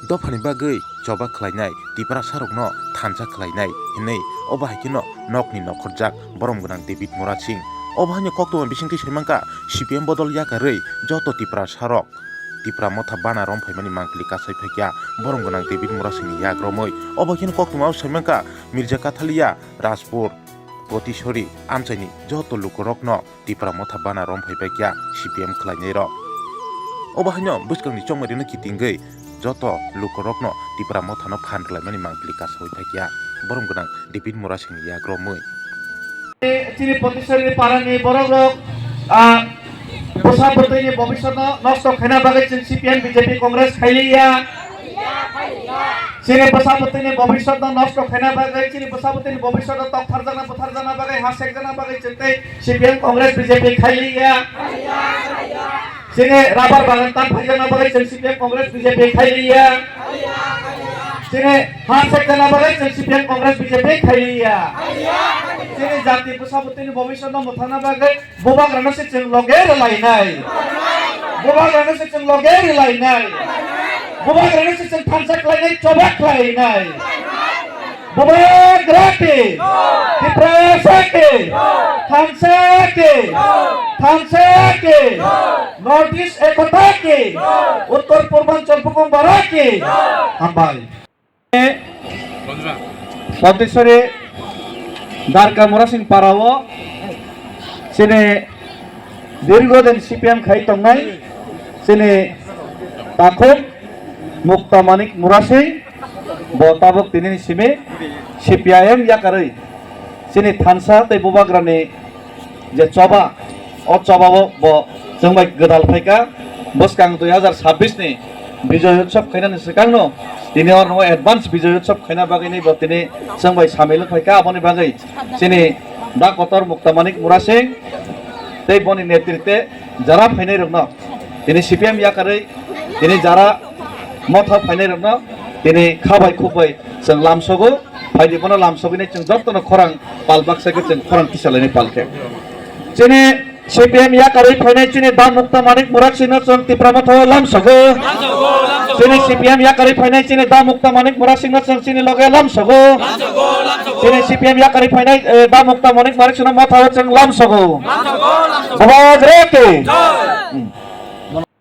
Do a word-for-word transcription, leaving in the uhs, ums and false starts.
Dophani bagwi choba khlainai, Tiprasarokno thansa khlainai hinwi obo hai kheno nokni nokhorjak borom gwnang David Murasing. Obo haino koktwma bisingtwi saimankha C P M bodol yakarwi joto Tiprasarok Tipra motha bana rom phaimani mangpili kasai phaikha borom gwnang David Murasingni yak romwi. Obo kheno koktwmao saimankha Mirza Kathalia, Rajpur, Potisori amchaini joto lukurokno Tipra motha bana rom phaibaikha C P M khlainairok. Obo haino bwskangni chongmairino kitingwi joto lukurokno Tipra mothano phan rwlaimani mangpili kasawi phaikha borom gwnang David Murasingni yak romwi. Chini Potisori parani borokrok, ah, bwsa bwtwini bobiswtno nosto khaina bagwi chwng C P M B J P Congress khailiya. Chini bwsa bwtwini bobiswtno nosto khaina bagwi, chini bwsa bwtwini bobiswtno tokpharjakna butharjakna bagwi, ha sekjakna bagwi chwng tei C P M Congress B J P khailiya. Chini rabar bagan tan phaijakna bagwi chwng C P M Congress B J P khailiya. Chini ha sekjakna bagwi chwng C P M Congress B J P khailiya. Chini jati bwsa bwtwini bobiswtno mwthangna bagwi bubagrano se chwng loge rwlainai. Bubagrano se chwng loge rwlainai. Bubagrano se chwng thansa khlainai, choba khlainai. Bubagra ki, Tiprasa ki, thansa ki, thansa ki, North East Ekota ki, Uttor Purbanchal Bukum Bara ki. Hambai. Potisori Darka Murasing parao chini dirgo din C P M khai tongnai chini takhuk Mukta Manik Murasing bo tabuk tini simi C P I M yakarwi chini thansa tei bubagrani je choba, o choba o bo chwng bai gwdal phaikha. Bwskang dui hazar sabbish ni Bijoy Utsav khainani swkangno tini oro advance Bijoy Utsav khaina bagwi ni bo tini chwng bai samil wng phaikha. Aboni bagwi chini da kotor Mukta Manik Murasing tei boni netritwe jara phainai rokno tini C P M yakarwi tini jara motha phainai rokno tini kha bai khuk bai chwng lamsogo. Phaidi bono lamsogwi nai chwng jotono khorang pal baksa khe chwng khorang tisalaini pal khe. Chini C P M yakarwi phainai chini da Mukta Manik Murasingno chwng Tipra Motha o lamsogo. Chini C P M yakarwi phainai chini da Mukta Manik Murasingno chwng chini loge lamsogo. Chini C P M yakarwi phainai, eh, da Mukta Manik Murasingno motha o chwng lamsogo. Bubagra ki. Hmm.